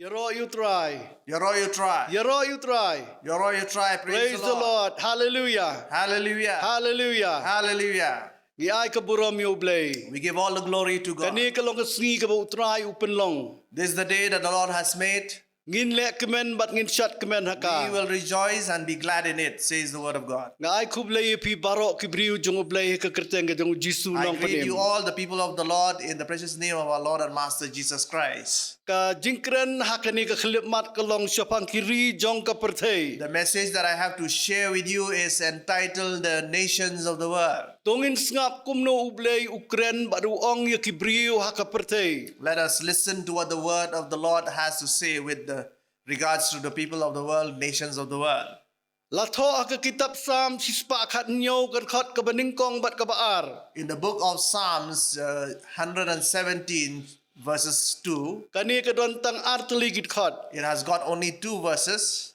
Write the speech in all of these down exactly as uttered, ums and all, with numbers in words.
Ïaroh ïa u Trai. Ïaroh ïa u Trai. Ïaroh ïa u Trai. Ïaroh ïa u Trai. Praise, praise the, the Lord. Lord. Hallelujah. Hallelujah. Hallelujah. Hallelujah. Ngi ai ka burom ïa u Blei. We give all the glory to God. Kane ka long ka sngi kaba u Trai u pynlong. This is the day that the Lord has made. Ngin leh kmen bad ngin shad kmen ha ka. We will rejoice and be glad in it, says the word of God. Nga ai khublei ïa phi baroh ki briew jong u Blei ha ka kyrteng ka jong u Jisu nongpynim. I greet you all, the people of the Lord, in the precious name of our Lord and Master Jesus Christ. Ka jingkren ha kane ka khyllipmat ka long shaphang ki ri jong ka pyrthei. The message that I have to share with you is entitled The Nations of the World. To ngin sngap kumno u Blei u kren bad u ong ïa ki briew ha ka pyrthei. Let us listen to what the word of the Lord has to say with the regards to the people of the world, nations of the world. La thoh ha ka kitab Salm shispah khathynñiew, ka dkhot kaba nyngkong bad kaba ar. In the book of Psalms, uh, hundred and seventeen, verses two, kane ka don tang ar tylli ki dkhot. It has got only two verses.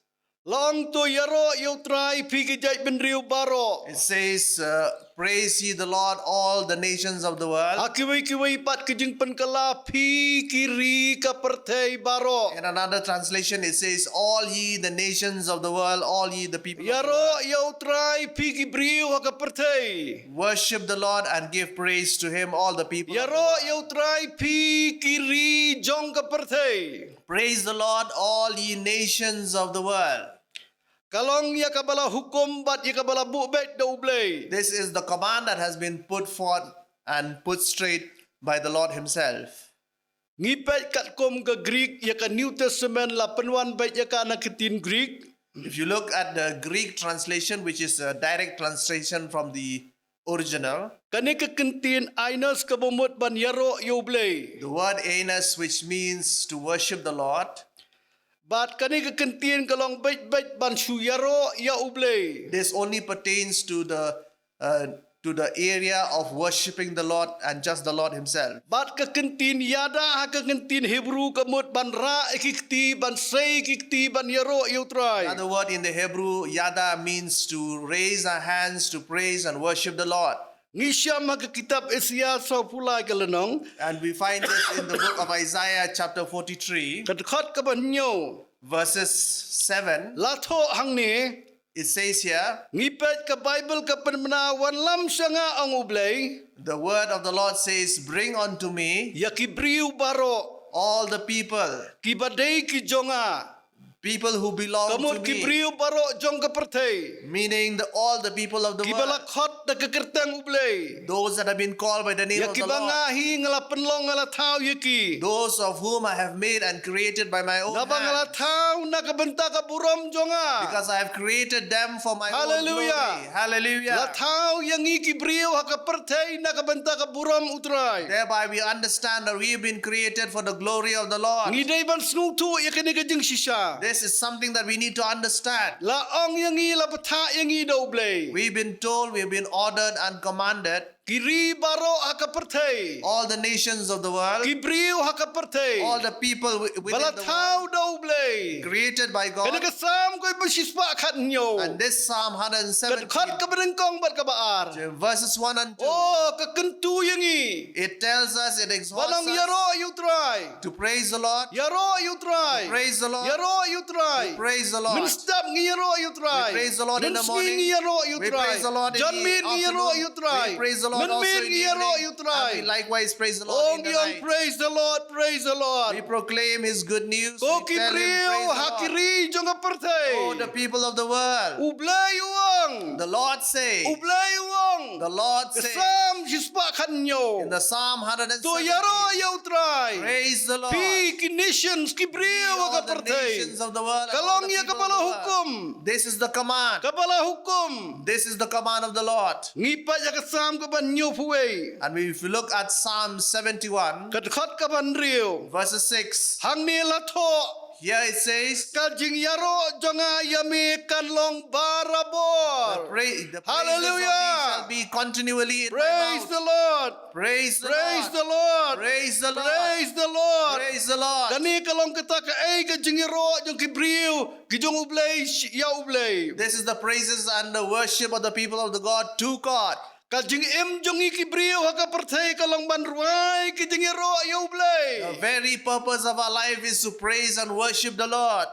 La ong, to ïaroh ïa u Trai phi ki jaitbynriew baroh. It says, uh, "Praise ye the Lord, all the nations of the world." Ha kiwei kiwei pat ki jingpynkylla, phi ki ri ka pyrthei baroh. In another translation, it says, "All ye the nations of the world, all ye the people of the world." Ïaroh ïa u Trai phi ki briew ha ka pyrthei. Worship the Lord and give praise to him, all the people of the world." Ïaroh ïa u Trai phi ki ri jong ka pyrthei. "Praise the Lord, all ye nations of the world." Ka long ïa kaba la hukum bad ïa kaba la buh beit da u Blei. This is the command that has been put forth and put straight by the Lord himself. Ngi peit katkum ka Greek, ïa ka New Testament la pynwan beit ïa ka na ka ktien Greek. If you look at the Greek translation, which is a direct translation from the original, kane ka ktien ainos kaba mut ban ïaroh ïa u Blei. The word ainos, which means to worship the Lord. Bad kane ka ktien ka long beit beit ban shu ïaroh ïa u Blei. This only pertains to the, uh, to the area of worshiping the Lord and just the Lord himself. Bad ka ktien yada ha ka ktien Hebrew ka mut ban rah ïa ki kti, ban sei ïa ki kti, ban ïaroh ïa u Trai. Another word in the Hebrew, yada, means to raise our hands to praise and worship the Lord. Ngi shem ha ka kitab Isaiah sawphew lai ka lynnong. And we find this in the book of Isaiah chapter forty-three. Ka dkhot kaba hynñiew. Verses seven. La thoh hangne. It says here, ngi peit ka Baibl ka pynbna, wanlam sha nga ong u Blei. The word of the Lord says, "Bring unto me," ïa ki briew baroh, all the people, kiba dei ki jong nga. People who belong to me. Ka mut ki briew baroh jong ka pyrthei. Meaning the, all the people of the world. Kiba la khot da ka kyrteng u Blei. Those that have been called by the name of the Lord. Ïa kiba nga hi nga la pynlong, nga la thaw ïa ki. Those of whom I have made and created by my own hand. Naba nga la thaw na ka bynta ka burom jong nga. Because I have created them for my own glory. Hallelujah. Hallelujah. La thaw ïa ngi ki briew ha ka pyrthei na ka bynta ka burom u Trai. Thereby we understand that we have been created for the glory of the Lord. Ngi dei ban sngewthuh ïa kane ka jingshisha. This is something that we need to understand. La ong ïa ngi, la bthah ïa ngi da u Blei. We've been told, we've been ordered and commanded. Ki ri baroh ha ka pyrthei. All the nations of the world. Ki briew ha ka pyrthei. All the people wi-, within the world. Ba la thaw da u Blei. Created by God. Kane ka Salm kaba shispah khathynñiew. And this Psalm hundred and seventeen. Ka dkhot kaba nyngkong bad kaba ar. Verses one and two. Oh, ka kyntu ïa ngi. It tells us, it exhorts us. Ban ong ïaroh ïa u Trai. To praise the Lord. Ïaroh ïa u Trai. To praise the Lord. Ïaroh ïa u Trai. To praise the Lord. Mynstep ngi ïaroh ïa u Trai. We praise the Lord in the morning. Mynsngi ngi ïaroh ïa u Trai. We praise the Lord in the afternoon. Janmiet ngi ïaroh ïa u Trai. We praise the Lord also in the evening. Mynmiet ngi ïaroh ïa u Trai. And we likewise praise the Lord in the night. Oh, ngi ong praise the Lord, praise the Lord. We proclaim his good news. We tell him, praise the Lord. Ko ki briew ha ki ri jong ka pyrthei. Oh, the people of the world. U Blei u ong. The Lord says. U Blei u ong. The Lord says. Ka Salm shispah khathynñiew. In the Psalm hundred and seventeen. To ïaroh ïa u Trai. Praise the Lord. Phi ki nations, ki briew ha ka pyrthei. Ye all the nations of the world and all the people of the world. Ka long ïa kaba la hukum. This is the command. Kaba la hukum. This is the command of the Lord. Ngi peit ïa ka Salm kaba hynñiewphew wei. And if you look at Psalm seventy-one, ka dkhot kaba hynriew. Verses six. Hangne la thoh. Here it says, ka jingïaroh jong nga ïa me kan long barabor. The pra-, the praises of thee shall be continually in my mouth. Hallelujah. Praise the Lord. Praise the Lord. Praise the Lord. Praise the Lord. Praise the Lord. Kane ka long kata kaei, ka jingïaroh jong ki briew ki jong u Blei ïa u Blei. This is the praises and the worship of the people of the God to God. Ka jingim jong ngi ki briew ha ka pyrthei ka long ban rwai ka jingïaroh ïa U Blei. The very purpose of our life is to praise and worship the Lord.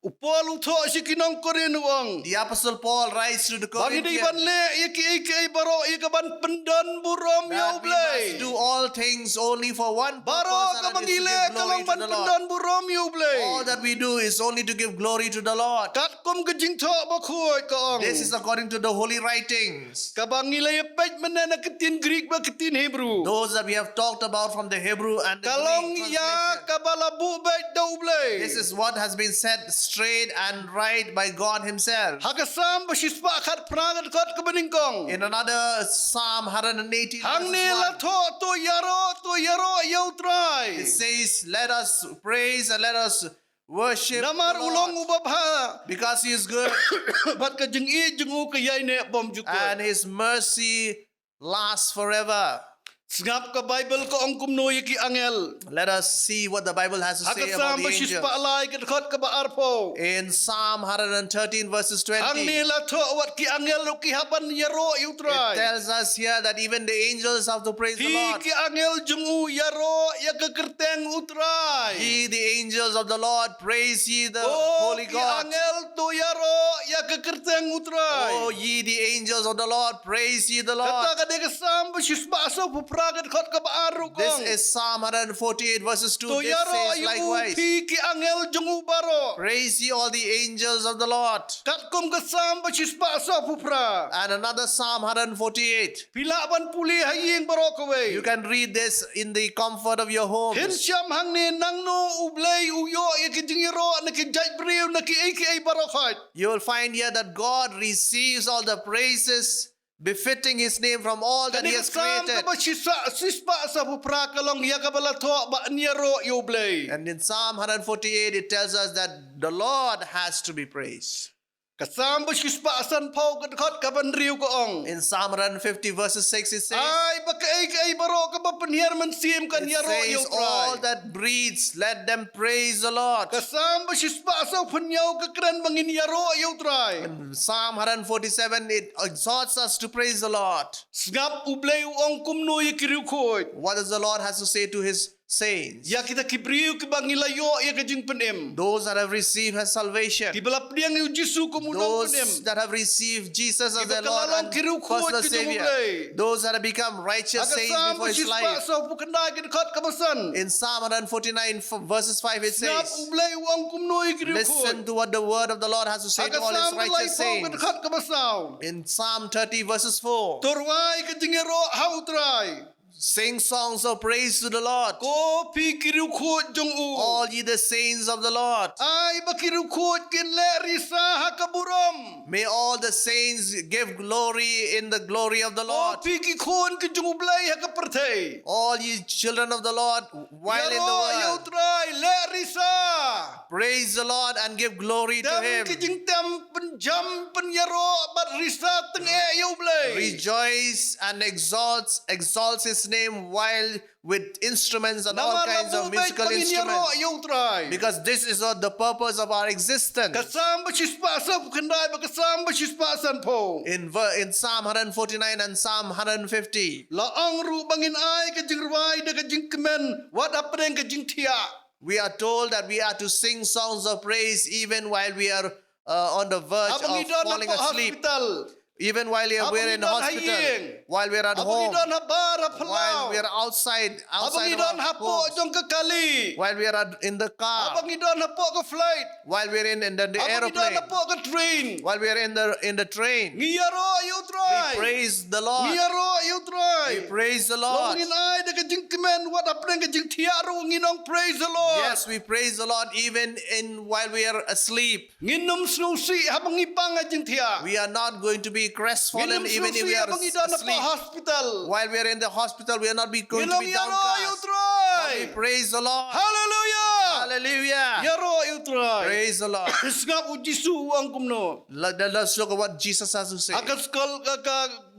U Paul u thoh sha ki nong Korinth u ong, The Apostle Paul writes to the ba ngi dei Corinthians ban leh ïa kiei kiei baroh ïa ka ban pyndonburom ïa U that we Blei. must do all things only for one Baroh purpose, ka and ba that is ngi to leh give ka long glory to ban the Lord. pyndonburom ïa U Blei. All that we do is only to give glory to the Lord. Katkum ka Jingthoh Bakhuid ka ong, This is according to the holy writings. Ka ba ngi la ïa peit mynne na ka ktien Greek bad ka ktien Hebru, Those that we have talked about from the Hebrew and the ka long Greek ïa translation. ka ba la buh beit da U Blei. This is what has been said straight and right by God Himself. Ha ka Salm ba shispah khatphra, ka dkhot ka ba nyngkong, In another Psalm one hundred eighteen, verses hangne la one, thoh, to ïaroh, to ïaroh ïa U Trai. it says, "Let us praise and let us worship the Namar u long Lord, uba bha, because He is good bad ka jingïeit jong u ka ïaineh bymjukut. and His mercy lasts forever." Sngap ka Bible ka ong kumno ïa ki angel. Let us see what the Bible has to Ha ka say about Salm the ba angels. shispah lai, ka dkhot ka ba arphew, In Psalm one hundred thirteen, verses twenty, hangne la thoh wat ki angel ruh ki hap ban ïaroh ïa U Trai. It tells us here that even the angels have to praise the Phi Lord. ki angel jong u, ïaroh ïa ka kyrteng U Trai. Ye, the angels of the Lord, praise ye the O holy ki God. Angel, to ïaroh ïa ka kyrteng U Trai. O ye, the angels of the Lord, praise ye the Lord. Kata ka dei ka Salm ba shispah sawphew phra, ka dkhot ka ba ar ruh ka ong, This is Psalm one hundred forty-eight, verses two. to This ïaroh says ïa u, likewise, phi ki angel jong u baroh. "Praise ye all the angels of the Lord." Katkum ka Salm ba shispah sawphew phra, And another Psalm one hundred forty-eight. phi lah ban pule ha ïing baroh kawei. You can read this in the comfort of your homes. Phin shem hangne, nangno U Blei u ïoh ïa ka jingïaroh na ki jait briew, na kiei kiei baroh khoit. You will find here that God receives all the praises befitting His name from all that He has created. Ka dei ka Salm ka ba shispah, shispah sawphew phra ka long ïa ka ba la thoh ban ïaroh ïa U Blei. And in Psalm one hundred forty-eight, it tells us that the Lord has to be praised. Ka Salm ba shispah sanphew, ka dkhot ka ba hynriew ka ong, In Psalm one hundred fifty, verses six, it says, ai ba kaei kaei baroh ka ba pynhiar mynsiem kan it ïaroh ïa U says, "All Trai. that breathes, let them praise the Lord." Ka Salm ba shispah sawphew hynñiew ka kren ba ngin ïaroh ïa U Trai. In Psalm one hundred forty-seven, it exhorts us to praise the Lord. Sngap U Blei u ong kumno ïa ki riewkhuid. What does the Lord has to say to His saints? Ïa kita ki briew ki ba ngi la ïoh ïa ka jingpynim, Those that have received His salvation. ki ba la pdiang ïa U Jisu kum u nongpynim, Those that have received Jesus as ki ba their ka la Lord long and ki riewkhuid personal ki jong U Savior. Blei. Those that have become Ha righteous ka saints Salm before ba His shispah life. sawphew khyndai, ka dkhot ka ba san, In Psalm one hundred forty-nine, f- verses five, it sngap says, U Blei u ong kumno ïa ki riewkhuid. "Listen to what the word of the Lord has to say Ha to ka all His Salm ba righteous laiphew, ka saints." dkhot ka ba saw, In Psalm thirty, verses four, to rwai ka jingïaroh ha U Trai. "Sing songs of praise to the Lord, Ko phi ki riewkhuid jong u. all ye the saints of the Lord." Ai ba ki riewkhuid kin leh risa ha ka burom. May all the saints give glory in the glory of the Ko Lord. phi ki khun ki jong U Blei ha ka pyrthei, All ye children of the Lord, while in the ïaroh ïa U world, Trai, leh risa. praise the Lord and give glory to Tem Him. ki jingtem pynjam pynïaroh bad risa tyngeh ïa U Blei. Rejoice and exalts, exalts His name while with instruments and all Namar la kinds of buh beit musical ba ngin ïaroh instruments. ïa U Trai. Because this is what the purpose of our Ka existence. Salm ba shispah sawphew khyndai bad ka Salm ba shispah sanphew, In, ver- in Psalm one hundred forty-nine and Psalm one hundred fifty, la ong ruh ba ngin ai ka jingrwai da ka jingkmen wat hapdeng ka jingthiah. we are told that we are to sing songs of praise even while we are uh, on the verge Haba ngi of don falling hapoh asleep. Hospital, Even while we are, haba we're ngi in don ha hospital, ïing, while we're at haba ngi home, don ha bar ha while phyllaw, we're outside, haba outside ngi of don our hapoh homes, jong ka kali, while we're at, in the car, haba ngi don hapoh ka flight, while we're in, in the, the haba ngi don aeroplane, hapoh ka train, while we're in the in the train, ngi ïaroh ïa U Trai. we praise the Ngi Lord. ïaroh ïa U Trai. We praise the Long Lord. ngin ai da ka jingkmen wat hapdeng ka jingthiah ruh ngin ong praise the Lord. Yes, we praise the Lord even in while we are asleep. Ngin ym sngewsih haba ngi pang ha jingthiah. We are not going to be crestfallen even if we are Ngin ym sngewsih haba ngi don hapoh asleep. Hospital. While we are in the hospital, we are not be, going Ngin to ong be ïaroh ïa U downcast. Trai. But we praise the Lord. Hallelujah. Hallelujah. Ïaroh ïa U Trai. Praise the Lord. Sngap U Jisu u ong kumno. Let, let us look at what Jesus has to say. Ha ka skol ka, ka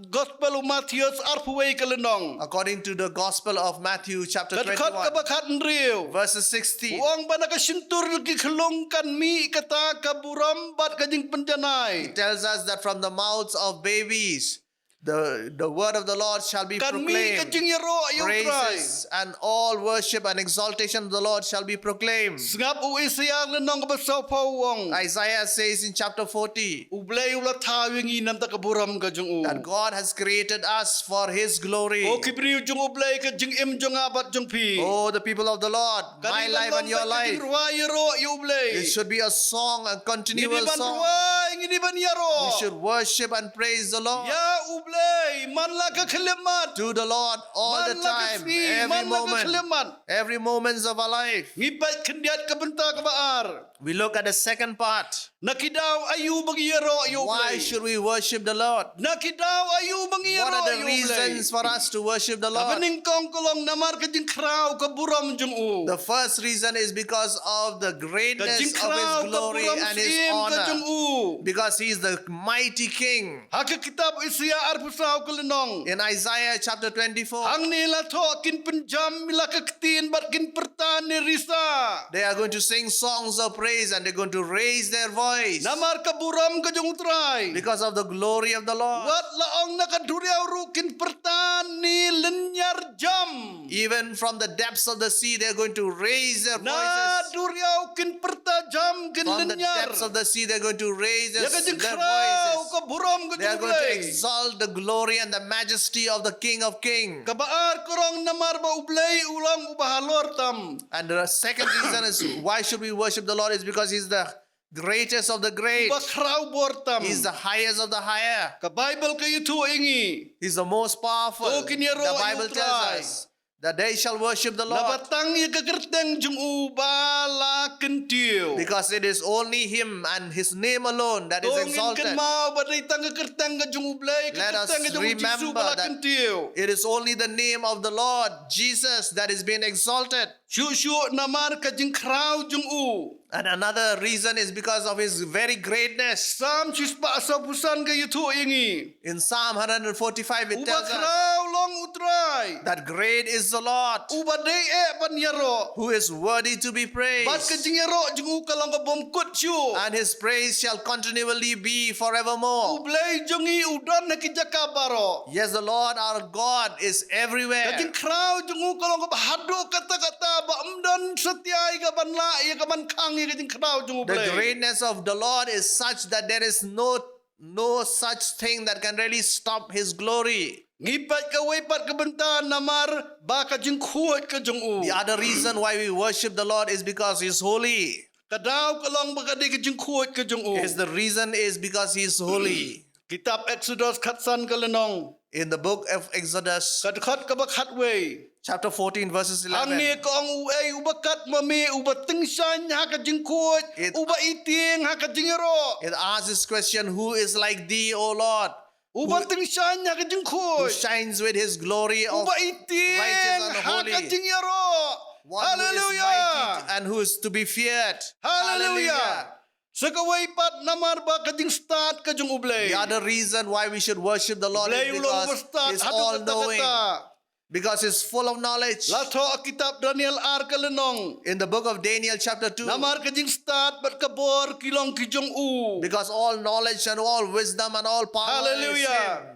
Gospel u Mathaios arphew wei ka lynnong, According to the Gospel of Matthew, chapter ka dkhot ka ba twenty-one, khathynriew, verses sixteen, u ong ba na ka shyntur ki khyllung kan mih kata ka burom bad ka jingpynjanai. it tells us that from the mouths of babies, The, the word of the Lord shall be proclaimed. Kan mih ka jingïaroh ïa U Trai. Praises and all worship and exaltation of the Lord shall be proclaimed. Sngap u Isaïah lynnong kaba sawphew u ong, Isaiah says in chapter forty, U Blei u la thaw ïa ngi namar ka burom ka jong u. That God has created us for his glory. Ko ki briew jong U Blei, ka jingim jong nga bad jong phi, oh, the people of the Lord, my life and your life, ka dei ban long ka jingrwai ïaroh ïa U Blei. It should be a song, a continual song. Ngi dei ban rwai, ngi dei ban ïaroh. We should worship and praise the Lord. Ïa U Blei man la ka khyllipmat. To the Lord all the time, every moment. Man la ka sngi, man la ka khyllipmat. Every moments of our life. Ngi peit khyndiat ka bynta kaba ar. We look at the second part. Na ki daw aïu ba ngi ïaroh ïa U Blei? Why should we worship the Lord? Na ki daw aïu ba ngi ïaroh ïa U Blei? What are the reasons for us to worship the Lord? Kaba nyngkong ka long namar ka jingkhraw ka burom jong u. The first reason is because of the greatness of his glory and his honor. Ka jingkhraw ka burom syiem ka jong u. Because he is the mighty king. Ha ka kitab Isaïah arphew saw ka lynnong. In Isaiah chapter twenty-four. Hangne la thoh kin pynjam ïa la ka ktien bad kin pyrta ne risa. They are going to sing songs of praise and they're going to raise their voice. Namar ka burom ka jong U Trai. Because of the glory of the Lord. Wat la ong na ka duriaw ruh kin pyrta ne lynñiar jam. Even from the depths of the sea, they're going to raise their voices. Na duriaw kin pyrta jam, kin lynñiar. From the depths of the sea, they're going to raise their, their voices. Ïa ka jingkhraw ka burom ka jong U Blei. They are going to exalt the glory and the majesty of the King of Kings. Kaba ar ka long namar ba U Blei u long uba halor tam. And the second reason is why should we worship the Lord is because he's the greatest of the great. Uba khraw bor tam. He's the highest of the higher. Ka Baibl ka ïathuh ïa ngi. He's the most powerful. To kin ïaroh ïa U Trai. The Bible tells us that they shall worship the Lord. Naba tang ïa ka kyrteng jong u ba la kyntiew. Because it is only him and his name alone that is exalted. To ngin kynmaw ba dei tang ka kyrteng ka jong U Blei, ka kyrteng ka jong U Jisu ba la kyntiew. Let us remember that it is only the name of the Lord Jesus that is being exalted. Shuh shuh namar ka jingkhraw jong u. And another reason is because of his very greatness. Salm shispah sawphew san ka ïathuh ïa ngi. In Psalm hundred forty-five, it tells us, uba khraw long U Trai, that great is the Lord, uba dei eh ban ïaroh, who is worthy to be praised. Bad ka jingïaroh jong u ka long ka bym kut shuh. And his praise shall continually be forevermore. U Blei jong ngi u don ha ki jaka baroh. Yes, the Lord our God is everywhere. Ka jingkhraw jong u ka long kaba haduh katta katta ba ym don satia ïa ka ban lah ïa ka ban khang ïa ka jingkhraw jong U Blei. The greatness of the Lord is such that there is no, no such thing that can really stop his glory. Ngi peit kawei pat ka bynta namar ba ka jingkhuid ka jong u. The other reason why we worship the Lord is because he's holy. Ka daw ka long ba ka dei ka jingkhuid ka jong u. Is the reason is because he is holy. Kitab Exodus khatsan ka lynnong. In the book of Exodus, ka dkhot kaba khatwei, chapter fourteen, verses eleven. Hangne ka ong, uei uba kat ma me, uba tyngshaiñ ha ka jingkhuid, uba itieng ha ka jingïaroh. It asks this question, who is like thee, O Lord? Uba tyngshaiñ ha ka jingkhuid. Who shines with his glory of righteous and holy. Uba itieng ha ka jingïaroh. Hallelujah. One who is mighty and who is to be feared. Hallelujah. Hallelujah. Sa kawei pat namar ba ka jingstad ka jong U Blei. The other reason why we should worship the Lord is because he's all knowing. U Blei u long uba stad haduh katta katta. Because he's full of knowledge. La thoh ha kitab Daniel ar ka lynnong. In the book of Daniel chapter two. Namar ka jingstad bad ka bor ki long ki jong u. Because all knowledge and all wisdom and all power is him. Hallelujah.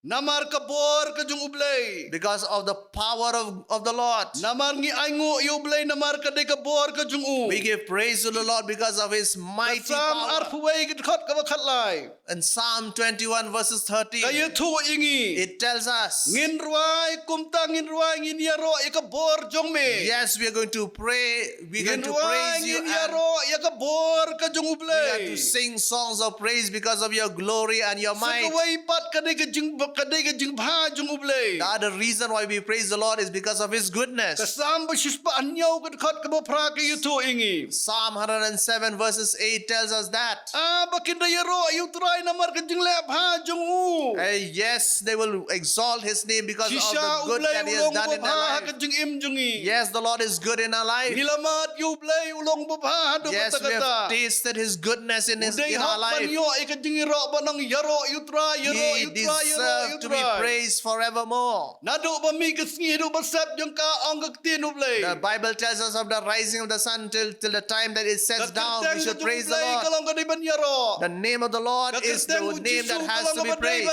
Namar ka bor ka jong U Blei. Because of the power of, of the Lord. Namar ngi ainguh ïa U Blei namar ka dei ka bor ka jong u. We give praise to the Lord because of his mighty power. Ka Salm arphew wei ka dkhot kaba khatlai. In Psalm twenty-one verses thirteen, ka ïathuh ïa ngi, it tells us, ngin rwai kumta, ngin rwai, ngin ïaroh ïa ka bor jong me. Yes, we are going to pray, we are going to praise you, ngin rwai, ngin ïaroh ïa ka bor ka jong U Blei. We are to sing songs of praise because of your glory and your might. Sa kawei pat ka dei ka jing, ka dei ka jingbha jong U Blei. The other reason why we praise the Lord is because of his goodness. Ka Salm ba shispah hynñiew ka dkhot kaba phra ka ïathuh ïa ngi. Psalm hundred and seven verses eight tells us that, ah, ba kin da ïaroh ïa U Trai namar ka jingleh bha jong u. Eh, yes, they will exalt his name because of the good that he has done in their life. Shisha U Blei u long uba bha ha ka jingim jong ngi. Yes, the Lord is good in our life. Ngi la mad ïa U Blei u long uba bha haduh katta katta. Yes, we have tasted his goodness in his, in our life. U dei hok ban ïoh ïa ka jingïaroh, ban ong ïaroh ïa U Trai, ïaroh ïa U Trai, ïaroh. deserve to be praised forevermore. Naduh ba mih ka sngi haduh ba sep jong ka, ong ka ktien U Blei. The Bible tells us of the rising of the sun till, till the time that it sets down, we should praise the Lord. Ka long ka dei ban ïaroh. The name of the Lord is the name that has to be praised.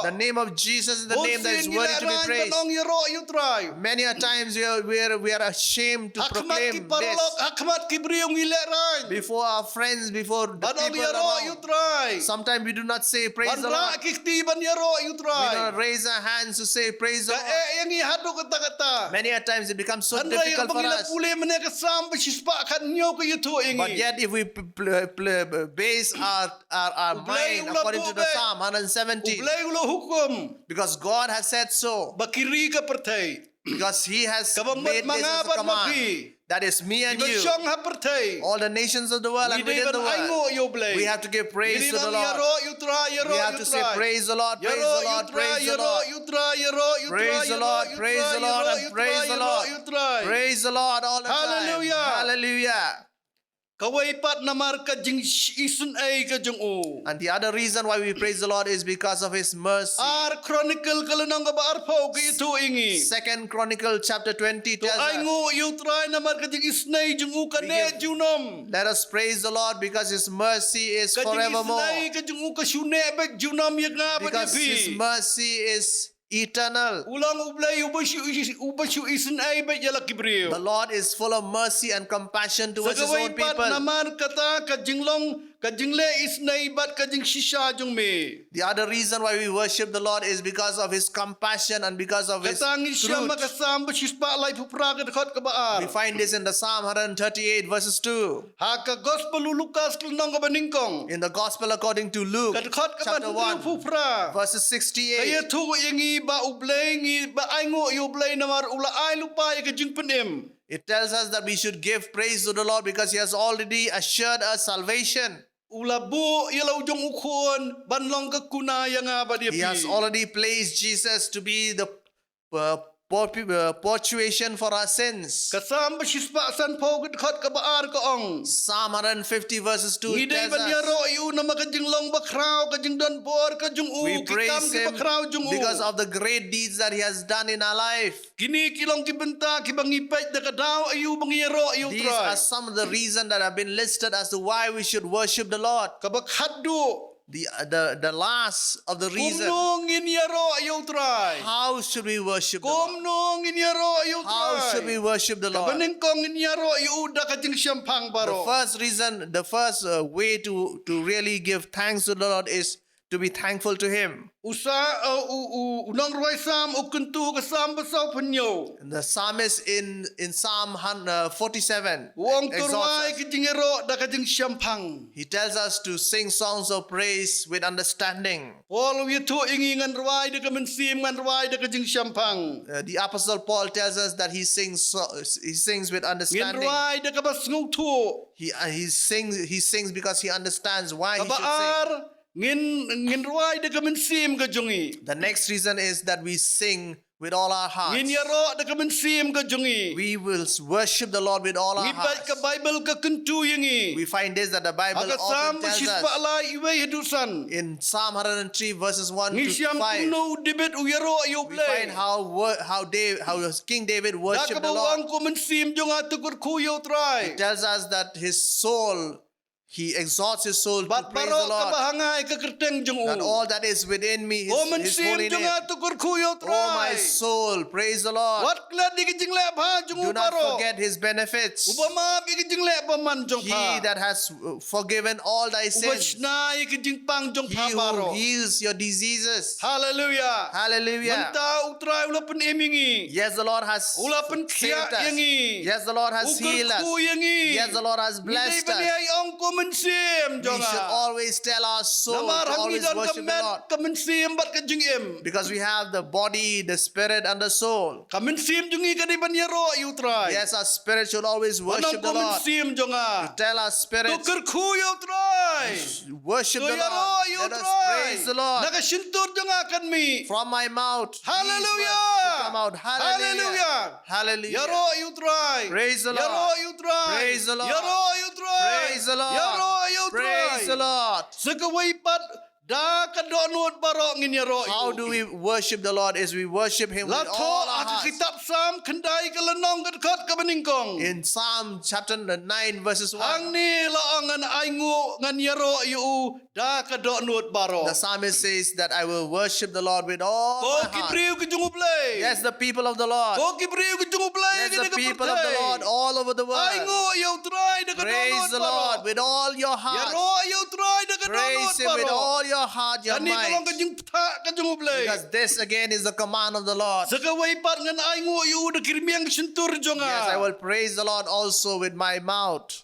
The name of Jesus is the name that is worthy to be praised. Ong ïaroh ïa U Trai. Many a times we are, we are, we are ashamed to proclaim this. Ha khmat ki paralok, ha khmat ki briew ngi lehraiñ. Before our friends, before the people around. Ban ong ïaroh ïa U Trai. Sometimes we do not say, "Praise the Lord." Ban rah ki kti ban ïaroh ïa U Trai. We do not raise our hands to say, "Praise the Lord." Ka eh ïa ngi haduh katta katta. Many a times it becomes so difficult for us. Hynrei haba ngi la pule mynne ka Salm ba shispah khathynñiew ka ïathuh ïa ngi. But yet if we p-, pl-, pl-, base our, our, our mind according to the Psalm one hundred seventy. U Blei u la buh beit. U Blei u la hukum. Because God has said so. Ba ki ri ka pyrthei. Because he has made this as a command. Kaba mut ma nga bad ma phi. That is me and you. Kiba shong ha pyrthei. All the nations of the world and within the world. Ngi dei ban ainguh ïa U Blei. We have to give praise to the Lord. Ngi dei ban ïaroh ïa U Trai, ïaroh ïa U Trai. We have to say, "Praise the Lord, praise the Lord, praise the Lord." Ïaroh ïa U Trai, ïaroh ïa U Trai, ïaroh ïa U Trai, ïaroh ïa U Trai, ïaroh ïa U Trai. Praise the Lord, praise the Lord, and praise the Lord. Praise the Lord all the time. Hallelujah. Hallelujah. Kawei pat namar ka jingisynei ka jong u. And the other reason why we praise the Lord is because of his mercy. Ar Chronicle ka lynnong kaba arphew ka ïathuh ïa ngi. Second Chronicle chapter twenty tells us, to ainguh ïa U Trai namar ka jingisynei jong u ka neh junom. Let us praise the Lord because his mercy is forevermore. Ka jingisynei ka jong u ka shu neh beit junom ïa nga bad ïa phi. Because his mercy is eternal. U long U Blei uba shu, uba shu isynei beit ïa la ki briew. The Lord is full of mercy and compassion towards his own people. Sa kawei pat namar kata ka jinglong, ka jingleh isynei bad ka jingshisha jong me. The other reason why we worship the Lord is because of his compassion and because of his truth. Kata ngi shem ha ka Salm ba shispah laiphew phra ka dkhot kaba ar. We find this in the Psalm one hundred thirty-eight verses two. Ha ka Gospel u Lukas ka lynnong kaba nyngkong. In the Gospel according to Luke, chapter one, verses sixty-eight. Ka dkhot kaba hynriewphew phra. Ka ïathuh ïa ngi ba U Blei ngi ba ainguh ïa U Blei namar u la ai lypa ïa ka jingpynim. It tells us that we should give praise to the Lord because he has already assured us salvation. U la buh ïa la u jong u khun ban long ka kuna ïa nga bad ïa phi. He has already placed Jesus to be the uh, porpu-, uh, propitiation for our sins. Ka Salm ba shispah sanphew ka dkhot kaba ar ka ong. Psalm one hundred fifty verses two tells us, ngi dei ban ïaroh ïa u namar ka jinglong bakhraw, ka jingdon bor ka jong u, ki kam kiba khraw jong u. We praise him because of the great deeds that he has done in our life. Kine ki long ki bynta kiba ngi peit da ka daw aïu ba ngi ïaroh ïa U Trai. These are some of the reasons that have been listed as to why we should worship the Lord. Kaba khatduh. The, the, the last of the reason. Kumno ngin ïaroh ïa U Trai? How should we worship the Lord? Kumno ngin ïaroh ïa U Trai? How should we worship the Lord? Kaba nyngkong ngin ïaroh ïa u da ka jingshemphang baroh. The first reason, the first, uh, way to, to really give thanks to the Lord is to be thankful to Him. U Sa, uh, u, u, u nongrwai Salm u kyntu ka Salm ba sawphew hynñiew. And the psalmist in, in Psalm hun-, uh, forty-seven exhorts us. U ong to rwai ka jingïaroh da ka jingshemphang. He tells us to sing songs of praise with understanding. Paul u ïathuh ïa ngi ngan rwai da ka mynsiem, ngan rwai da ka jingshemphang. Uh, the Apostle Paul tells us that he sings so-, he sings with understanding. Ngin rwai da kaba sngewthuh. He, uh, he sings, he sings because he understands why he should sing. Kaba ar, ngin, ngin rwai da ka mynsiem ka jong ngi. The next reason is that we sing with all our hearts. Ngin ïaroh da ka mynsiem ka jong ngi. We will s-, worship the Lord with all our hearts. Ngi peit ka Baibl ka kyntu ïa ngi. We find this, that the Bible often tells us. Ha ka Salm ba shispah lai, iwei haduh san. In Psalm one hundred three, verses one to five. Ngi shem kumno u David u ïaroh ïa U Blei. We find how wo-, how Da-, how King David worshipped the Lord. Da kaba u ong ko mynsiem jong nga to kyrkhu ïa U Trai. He tells us that his soul He exalts his soul to praise the Lord. Bad baroh kaba ha nga ïa ka kyrteng jong u. That all that is within me, his, his holy name. Ko mynsiem jong nga to kyrkhu ïa U Trai. Oh, my soul, praise the Lord. Wat klet ïa ka jingleh bha jong u baroh. Do not forget his benefits. Uba map ïa ka jingleh bymman jong pha. He that has, uh, forgiven all thy sins. Uba shna ïa ka jingpang jong pha baroh. He who heals your diseases. Hallelujah. Hallelujah. Mynta U Trai u la pynim ïa ngi. Yes, the Lord has saved us. U la pynkhiah ïa ngi. Yes, the Lord has healed us. U kyrkhu ïa ngi. Yes, the Lord has blessed us. Ngi dei ban ïai ong ko mynsiem jong nga. We should always tell our soul to always worship the Lord. Namar ha ngi don ka met, ka mynsiem bad ka jingim. Because we have the body, the spirit, and the soul. Ka mynsiem jong ngi ka dei ban ïaroh ïa U Trai. Yes, our spirit should always worship the Lord. Ban ong ko mynsiem jong nga. To tell our spirits. To kyrkhu ïa U Trai. Worship the Lord. To ïaroh ïa U Trai. Let us praise the Lord. Na ka shyntur jong nga kan mih. From my mouth, these words should come out. Hallelujah. Hallelujah. Hallelujah. Hallelujah. Ïaroh ïa U Trai. Praise the Lord. Ïaroh ïa U Trai. Praise the Lord. Ïaroh ïa U Trai. Praise the Lord. Ïaroh ïa U Trai. Praise the Lord. Sa kawei pat Da ka dohnud baroh ngin ïaroh ïa u. How do we worship the Lord? Is we worship Him with all our hearts. La thoh ha ka kitab Salm khyndai ka lynnong ka dkhot kaba nyngkong. In Psalm chapter nine, verses one, hangne la ong, ngan ainguh, ngan ïaroh ïa u da ka dohnud baroh. The psalmist says that I will worship the Lord with all my heart. Ko ki briew ka jong U Blei. Yes, the people of the Lord. Ko ki briew ka jong U Blei. Yes, the people of the Lord all over the world. Ainguh ïa U Trai da ka dohnud baroh. Praise the Lord with all your heart. Ïaroh ïa U Trai da ka dohnud baroh. Praise Him with all your heart, your mind. Kane ka long ka jingpynthah ka jong U Blei. Because this again is the command of the Lord. Sa kawei pat, ngan ainguh ïa u da ki rmiang shyntur jong nga. Yes, I will praise the Lord also with my mouth.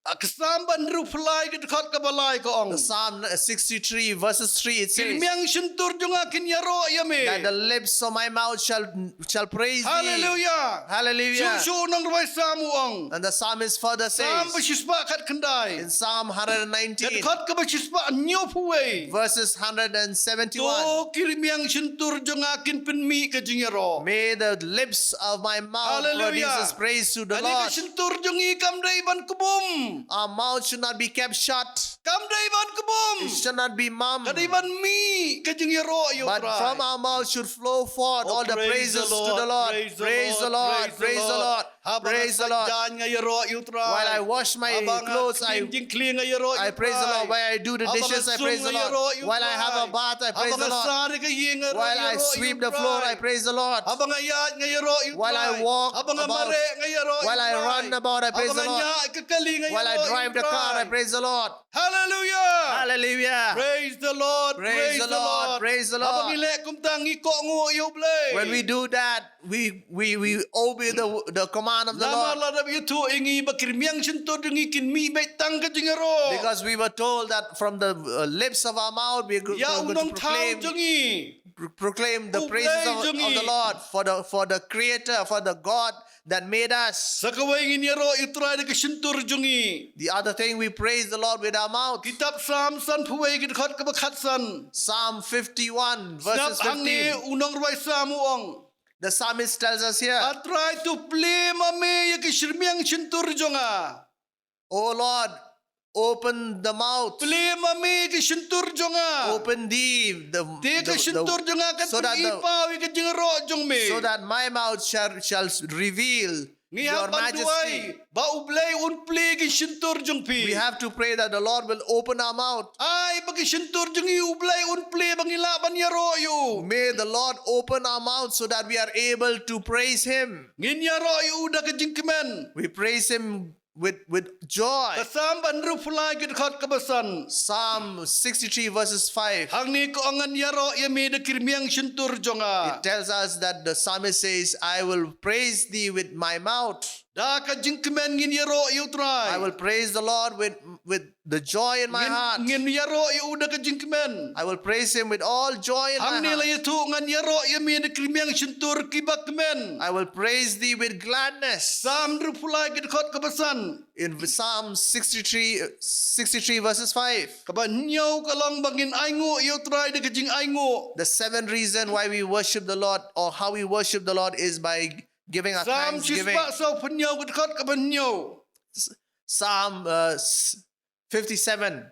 Ha ka Salm ba hynriewphew lai ka dkhot kaba lai ka ong, the Psalm sixty-three, verses three, it says, ki rmiang shyntur jong nga kin ïaroh ïa me. That the lips of my mouth shall, shall praise thee. Hallelujah. Hallelujah. Shuh shuh u nongrwai Salm u ong. And the psalmist further says, Salm ba shispah khatkhyndai, in Psalm hundred and nineteen, ka dkhot kaba shispah hynñiewphew wei, verses hundred and seventy-one. To ki rmiang shyntur jong nga kin pynmih ka jingïaroh. May the lips of my mouth, hallelujah, produces praise to the Lord. Kane ka shyntur jong ngi kam dei ban kbum. Our mouth should not be kept shut. Kam dei ban kbum. It should not be mum. Ka dei ban mih ka jingïaroh ïa U Trai. But from our mouth should flow forth all the praises to the Lord. Oh, praise the Lord, praise the Lord, praise the Lord. Haba nga sait jaiñ nga ïaroh ïa U Trai. While I wash my clothes, I, I praise the Lord. While I do the dishes, I praise the Lord. While I have a bath, I praise the Lord. Haba nga sar ïa ka ïing nga ïaroh ïa U Trai. While I sweep the floor, I praise the Lord. Haba nga ïaid nga ïaroh ïa U Trai. While I walk about, while I run about, I praise the Lord. Haba nga ñiah ïa ka kali nga ïaroh ïa U Trai. While I drive the car, I praise the Lord. Hallelujah. Hallelujah. Praise the Lord. Praise the Lord. Praise the Lord. Haba ngi leh kumta ngi kohnguh ïa U Blei. When we do that, we, we, we obey the, the command of the Lord. Namar la dep ïathuh ïa ngi ba ki rmiang shyntur jong ngi kin mih beit tang ka jingïaroh. Because we were told that from the, uh, lips of our mouth we are go-, going to proclaim, pro-, proclaim the praises of, of the Lord, for the, for the Creator, for the God that made us. Sa kawei, ngin ïaroh ïa U Trai da ka shyntur jong ngi. The other thing, we praise the Lord with our mouth. Kitab Salm sanphew wei ka dkhot kaba khatsan. Psalm fifty-one, verses fifteen. Sngap hangne u nongrwai Salm u ong. The psalmist tells us here, A Trai, to plie ma me ïa ki rmiang shyntur jong nga. O Lord, open the mouth. Plie ma me ki shyntur jong nga. Open thee the, the, the, so that the, so that the, so that my mouth shall, shall reveal your majesty. Ngi hap ban duwai ba U Blei un plie ki shyntur jong phi. We have to pray that the Lord will open our mouth. Ai ba ki shyntur jong ngi U Blei un plie ba ngin lah ban ïaroh ïa u. May the Lord open our mouth so that we are able to praise Him. Ngin ïaroh ïa u da ka jingkmen. We praise Him with, with joy. Ka Salm ba hynriewphew lai ka dkhot kaba san. Psalm sixty-three verses five. Hangne ka ong, ngan ïaroh ïa me da ki rmiang shyntur jong nga. It tells us that the psalmist says, I will praise thee with my mouth. Da ka jingkmen ngin ïaroh ïa U Trai. I will praise the Lord with, with the joy in my heart. Ngin, ngin ïaroh ïa u da ka jingkmen. I will praise Him with all joy in my heart. Hangne la ïathuh, ngan ïaroh ïa me da ki rmiang shyntur kiba kmen. I will praise thee with gladness. Salm hynriewphew lai ka dkhot kaba san. In Psalm sixty-three, uh, sixty-three verses five. Kaba hynñiew ka long ba ngin ainguh ïa U Trai da ka jingainguh. The seventh reason why we worship the Lord or how we worship the Lord is by giving our thanksgiving. Salm shispah sawphew hynñiew ka dkhot kaba hynñiew. S-, Psalm, uh, s-, fifty-seven.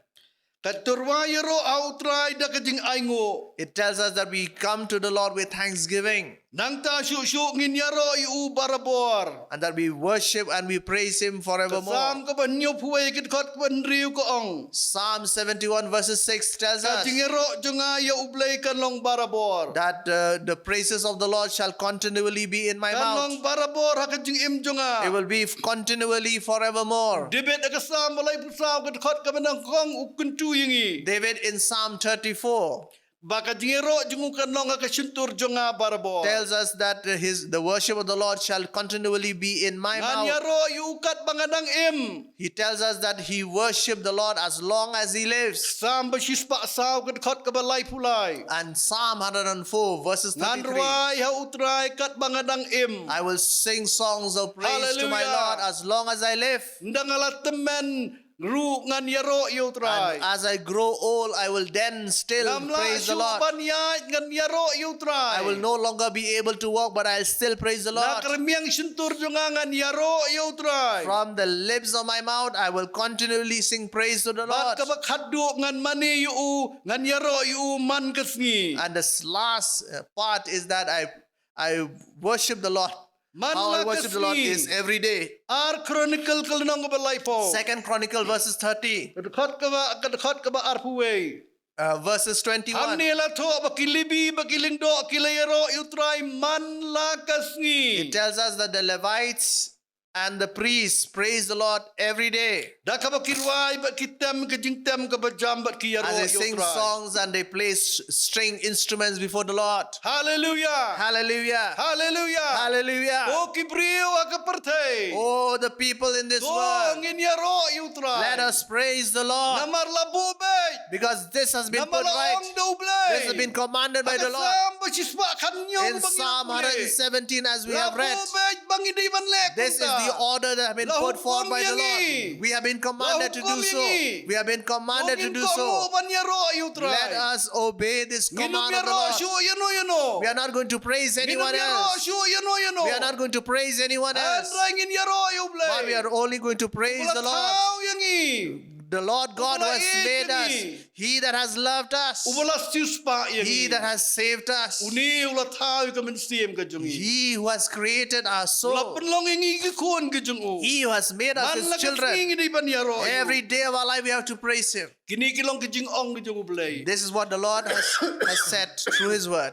Ka tyrwa ïaroh ha U Trai da ka jingainguh. It tells us that we come to the Lord with thanksgiving. Nangta shuh shuh ngin ïaroh ïa u barabor. And that we worship and we praise Him forevermore. Ka Salm kaba hynñiewphew wei ka dkhot kaba hynriew ka ong. Psalm seventy-one verses six tells us, ka jingïaroh jong nga ïa U Blei kan long barabor. That, uh, the praises of the Lord shall continually be in my mouth. Kan long barabor ha ka jingim jong nga. It will be f-, continually forevermore. David ha ka Salm ba laiphew saw ka dkhot kaba nyngkong u kyntu ïa ngi. David in Psalm thirty-four. Ba ka jingïaroh jong u kan long ha ka shyntur jong nga barabor. Tells us that his, the worship of the Lord shall continually be in my mouth. Ngan ïaroh ïa u katba nga dang im. He tells us that he worship the Lord as long as he lives. Salm ba shispah saw ka dkhot kaba laiphew lai. And Psalm hundred and four verses thirty-three. Ngan rwai ha U Trai katba nga dang im. I will sing songs of praise to my Lord as long as I live. Hallelujah. Ynda nga la tymmen ruh ngan ïaroh ïa U Trai. And as I grow old, I will then still praise the Lord. Ngam lah shuh ban ïaid, ngan ïaroh ïa U Trai. I will no longer be able to walk, but I'll still praise the Lord. Na ka rmiang shyntur jong nga ngan ïaroh ïa U Trai. From the lips of my mouth, I will continually sing praise to the Lord. Bad kaba khadduh ngan mane ïa U, ngan ïaroh ïa U man ka sngi. And the s-, last uh, part is that I I worship the Lord. Man la ka sngi. How I worship the Lord is every day. Ar Chronicle ka lynnong kaba laiphew. Second Chronicle verses thirty. Ka dkhot kaba, ka dkhot kaba arphew wei. Uh, verses twenty-one. Hangne la thoh ba ki Lebi, ba ki lyngdoh ki la ïaroh ïa U Trai man la ka sngi. It tells us that the Levites and the priests praise the Lord every day. Da kaba ki rwai bad ki tem ka jingtem kaba jam bad ki ïaroh ïa U Trai. As they sing songs and they play s-, string instruments before the Lord. Hallelujah. Hallelujah. Hallelujah. Hallelujah. O ki briew ha ka pyrthei. Oh, the people in this world. To ngin ïaroh ïa U Trai. Let us praise the Lord. Namar la buh beit. Because this has been put right. Namar la ong da U Blei. This has been commanded by the Lord. Ha ka Salm ba shispah khathynñiew ba ngi la pule. In Psalm hundred seventeen, as we have read, la buh beit ba ngi dei ban leh kumta. This is the order that have been put forth by the Lord. La hukum ïa ngi. We have been commanded to do so. La hukum ïa ngi. We have been commanded to do so. To ngin kohnguh ban ïaroh ïa U Trai. Let us obey this command of the Lord. Ngin ym ïaroh shuh ïano ïano. We are not going to praise anyone else. Ngin ym ïaroh shuh ïano ïano. We are not going to praise anyone else. Hynrei ngin ïaroh ïa U Blei. But we are only going to praise the Lord. Uba la thaw ïa ngi. The Lord God who has made us. Uba la ïeit ïa ngi. He that has loved us. Uba la siewspah ïa ngi. He that has saved us. Une u la thaw ïa ka mynsiem ka jong ngi. He who has created our soul. U la pynlong ïa ngi ki khun ki jong u. He who has made us his children. Man la ka sngi ngi dei ban ïaroh ïa u. Every day of our life we have to praise him. Kine ki long ki jingong ki jong U Blei. This is what the Lord has, has said through his word.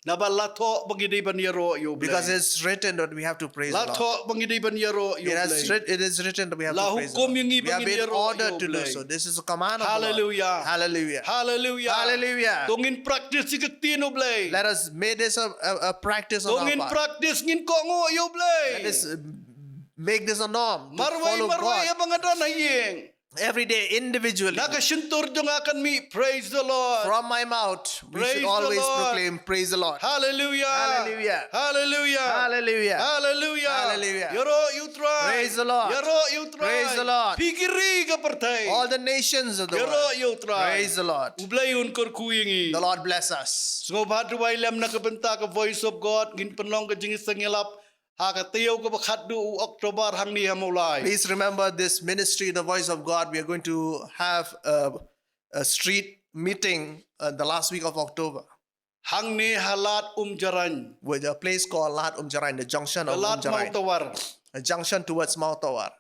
Naba la thoh ba ngi dei ban ïaroh ïa U Blei. Because it's written that we have to praise the Lord. La thoh ba ngi dei ban ïaroh ïa U Blei. It has writ-, it is written that we have to praise the Lord. La hukum ïa ngi ba ngin ïaroh ïa U Blei. We have been ordered to do so. This is a command of the Lord. Hallelujah. Hallelujah. Hallelujah. Hallelujah. To ngin practice ïa ka ktien U Blei. Let us make this a, a, a practice on our part. To ngin practice, ngin kohnguh ïa U Blei. Let us, uh, make this a norm to follow God. Marwei marwei haba nga don ha ïing. Every day, individually. Na ka shyntur jong nga kan mih, praise the Lord. From my mouth, we should always proclaim, praise the Lord. Praise the Lord. Hallelujah. Hallelujah. Hallelujah. Hallelujah. Hallelujah. Hallelujah. Ïaroh ïa U Trai. Praise the Lord. Ïaroh ïa U Trai. Praise the Lord. Phi ki ri ka pyrthei. All the nations of the world. Ïaroh ïa U Trai. Praise the Lord. U Blei un kyrkhu ïa ngi. The Lord bless us. Sngewbha duwai lem na ka bynta ka Voice of God, ngin pynlong ka jingïaseng ïalap ha ka taïew kaba khatduh u October hangne ha Mawlai. Please remember this ministry, the Voice of God. We are going to have a, a street meeting, uh, the last week of October. Hangne ha Lad Umjarain. With a place called Lad Umjarain, the junction of Umjarain. Ka Lad Mawtawar. A junction towards Mawtawar.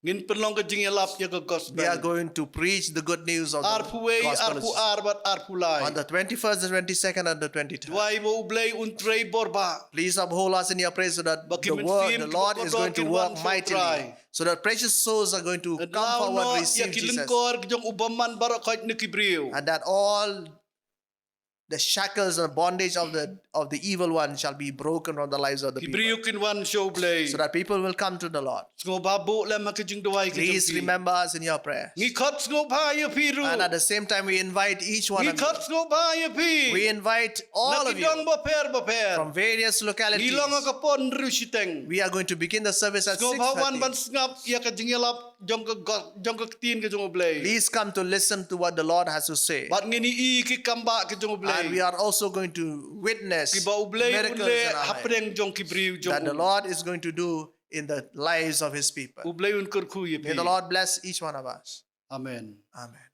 Ngin pynlong ka jingïalap ïa ka gospel. We are going to preach the good news of the gospel. Arphew wei, arphew ar bad arphew lai. On the twenty-first, the twenty-second, and the twenty-third. Duwai ba U Blei un trei bor bha. Please uphold us in your prayer so that the word, the Lord is going to work mightily. Ba ki mynsiem kaba kordor kin wan sha U Trai. So that precious souls are going to come forward, receive Jesus. Ngi la ong noh ïa ki lyngkor ki jong u bymman baroh khoit na ki briew. And that all the shackles and bondage of the, of the evil one shall be broken from the lives of the people. Ki briew kin wan sha U Blei. So that people will come to the Lord. Sngewbha buh lem ha ka jingduwai ka jong phi. Please remember us in your prayers. Ngi khot sngewbha ïa phi ruh. And at the same time, we invite each one of you. Ngi khot sngewbha ïa phi. We invite all of you. Na ki dong bapher bapher. From various localities. Ngi long ha ka por hynriew shiteng. We are going to begin the service at six thirty. Sngewbha wan ban sngap ïa ka jingïalap jong ka go-, jong ka ktien ka jong U Blei. Please come to listen to what the Lord has to say. Bad ngin ïohi ki kambah ki jong U Blei. And we are also going to witness miracles in our life. Kiba U Blei un leh hapdeng jong ki briew jong u. That the Lord is going to do in the lives of his people. U Blei un kyrkhu ïa phi. May the Lord bless each one of us. Amen. Amen.